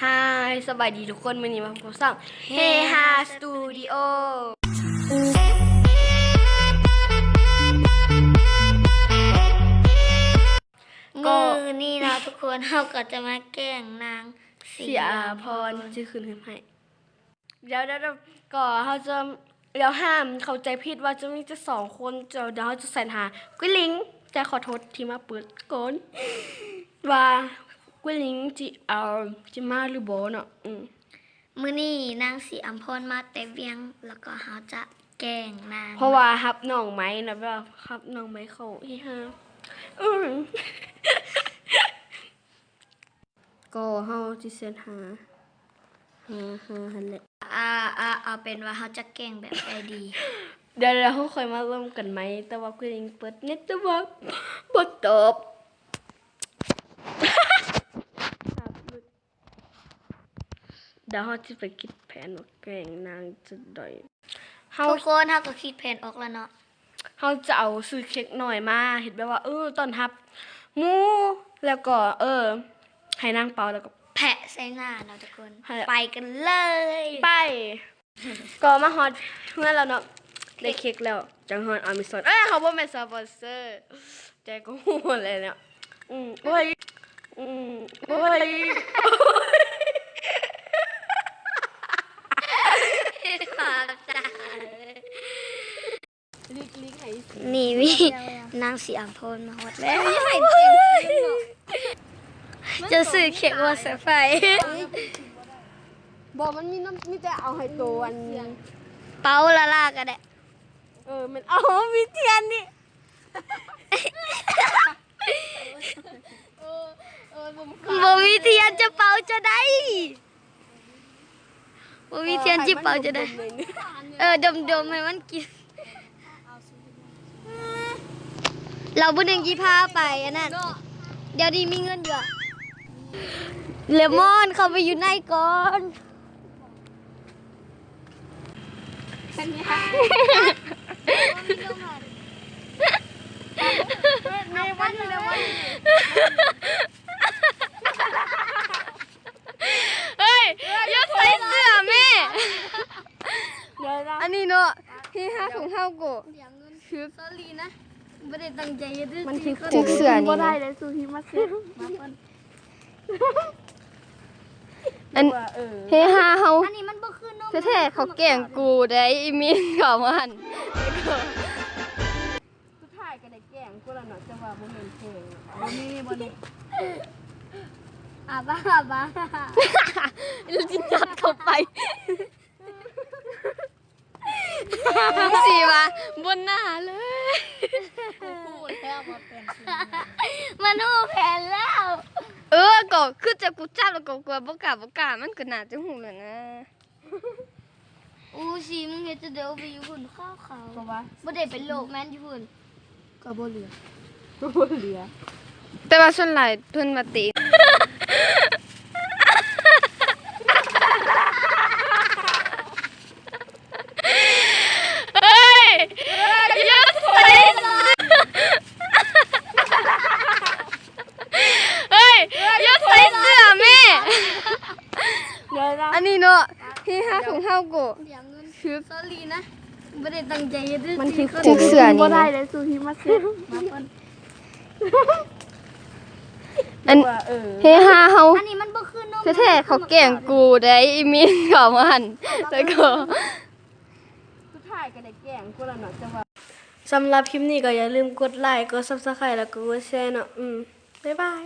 ຮາຍ ສະບາຍດີທຸກຄົນ, ມື້ນີ້ມາພົບກັບຊ່ອງເຮຮາສະຕູດິໂອ. ມື້ນີ້ເນາະທຸກຄົນ ເຮົາກໍຈະມາແກ້ງນາງສີອາພອນ ຊິຂຶ້ນຮູບໃຫ້. ດຽວໆ ກໍເຮົາຈະ ດຽວຫ້າມເຂົ້າໃຈຜິດວ່າຈະມີແຕ່ສອງຄົນ, ດຽວເຮົາຈະແຊດຫາກຸຍລິງ. ຈະຂໍໂທດທີ່ມາເປີດກ່ອນວ່າກຸຍລິງຊິເອົາ ຊິມາຫຼືບໍ່ເນາະ. ອືມ ມື້ນີ້ນາງສີອາພອນມາແຕ່ວຽງ ແລ້ວກໍເຮົາຈະແກ້ງນາງ ເພາະວ່າຮັບນ້ອງໃໝ່ນະ ແບບວ່າຮັບນ້ອງໃໝ່ເຂົ້າເຮຮາ. ອືມ ກໍເຮົາຊິແຊດຫາ ຫາ ຫາຫັ້ນແຫຼະ. ອາ ອາ ເອົາເປັນວ່າເຮົາຈະແກ້ງແບບໃດດີ? ດຽວໆ ເຮົາຄ່ອຍມາເລີ່ມກັນໃໝ່, ແຕ່ວ່າກຸຍລິງເປີດເນັດ ແຕ່ວ່າບໍ່ຕອບ. ດຽວເຮົາຊິໄປຄິດແຜນວ່າແກ້ງນາງຈະໄດ້. ເຮົາ ທຸກຄົນ ເຮົາກໍຄິດແຜນອອກແລ້ວເນາະ. ເຮົາຈະເອົາຊື້ເຄັກນ້ອຍມາເຮັດແບບວ່າ ເອີ ຕ້ອນຮັບໝູ່ ແລ້ວກໍ ເອີ ໃຫ້ນາງເປົ່າ ແລ້ວກໍແພະໃສ່ໜ້າເນາະທຸກຄົນ. ໄປກັນເລີຍ ໄປ. ກໍມາຮອດເຮືອນແລ້ວເນາະ, ໄດ້ເຄັກແລ້ວ. ຈັງຮອນອາເມຊອນ ເອີຍ ເຂົາບໍ່ແມ່ນສະປອນເຊີ ແຕ່ກໍຮູ້ແລ້ວເນາະ. ອືມ ໂອ້ຍ ອືມ ໂອ້ຍ ຂອບໃຈ. ນີ້ມີນາງສີອາພອນມາຮອດແລ້ວ. ຈະຊື້ເຄັກມາເຊີໄພຣສ໌. ບໍ່ ມັນມີນຳ ມີແຕ່ເອົາໃຫ້ໂຕອັນ ເປົາລາລາກໍໄດ້. ເອີ ແມ່ນ ເອົາ ມີທຽນນີ້. ບໍ່ມີທຽນຈະເປົ່າຈັ່ງໃດ? ບໍ່ມີທຽນຊິເປົ່າຈັ່ງໃດ? ເອີ ດົມໆ ໃຫ້ມັນກິນ. ລາວຜູ້ໜຶ່ງຊິພາໄປອັນນັ້ນ. ດຽວນີ້ມີເງິນຢູ່. ເລມອນ ເຂົ້າໄປຢູ່ໃນກ່ອນ. ເປັນຫຍັງ? ເຮີ້ຍ ຢ່າໃສ່ເສື້ອແມ່. ອັນນີ້ເນາະ ເຮຮາຂອງເຮົາກໍຖືກ ສອຣີນະ ບໍ່ໄດ້ຕັ້ງໃຈເຮັດ. ມັນຖືກ ຖືກເສື້ອນີ້ ບໍ່ໄດ້ເລີຍ. ຊູຫິມາເຊະ ມາກ່ອນ. ອັນ ເອີ ເຮຮາເຮົາ ອັນນີ້ມັນບໍ່ຄືນົມ ແທ້ໆ ເຂົາແກ້ງກູໄດ໋ ອີມິນເຂົາຫັ້ນ. ສຸດທ້າຍກໍໄດ້ແກ້ງກູແລ້ວເນາະ ແຕ່ວ່າບໍ່ແມ່ນແກ້ງ. ບໍ່ມີ ບໍ່ມີ ອາບາ ອາບາ ແລ້ວຊິຍັດເຂົ້າໄປ. ຊິວ່າບໍ່ໜ້າເລີຍ. ກູຮູ້ແລ້ວວ່າເປັນ ມັນຮູ້ແຜນແລ້ວ. ເອີ ກໍຄືຈະກູຈັບແລ້ວກໍກົວບໍ່ກ້າ ບໍ່ກ້າ ມັນກໍໜ້າຈະຮູ້ແລ້ວນະ. ອູຊິ ມຶງເຮັດຈັ່ງໃດໄປຢູ່ພຸ້ນ ຂາວໆ ກໍວ່າ ບໍ່ໄດ້ໄປໂລກແມ່ນຢູ່ພຸ້ນ. ກໍບໍ່ເຫຼືອ ກໍບໍ່ເຫຼືອ ແຕ່ວ່າສ່ວນຫຼາຍເພິ່ນວ່າເຕະ. ເຮີ້ຍ ຢ່າໃສ່ ເຮີ້ຍ ຢ່າໃສ່ເສື້ອແມ່. ອັນນີ້ເນາະ ເຮຮາຂອງເຮົາກໍ ສອຣີນະ ບໍ່ໄດ້ຕັ້ງໃຈເຮັດ. ມັນຖືກ ຖືກເສື້ອນີ້ ບໍ່ໄດ້ເລີຍ. ຊູຫິມາເຊະ ມາກ່ອນ. ອັນ ເຮຮາເຮົາ ອັນນີ້ມັນບໍ່ຄືນົມ ແທ້ໆ ເຂົາແກ້ງກູໄດ໋ ອີມິນເຂົາຫັ້ນ. ແລ້ວກໍ ສຸດທ້າຍກໍໄດ້ແກ້ງກູແລ້ວເນາະ ແຕ່ວ່າ ສຳລັບຄລິບນີ້ກໍຢ່າລືມກົດໄລ ກົດຊັບສະໄຄຣບ໌ ແລ້ວກໍກົດແຊເນາະ. ອືມ ບາຍບາຍ.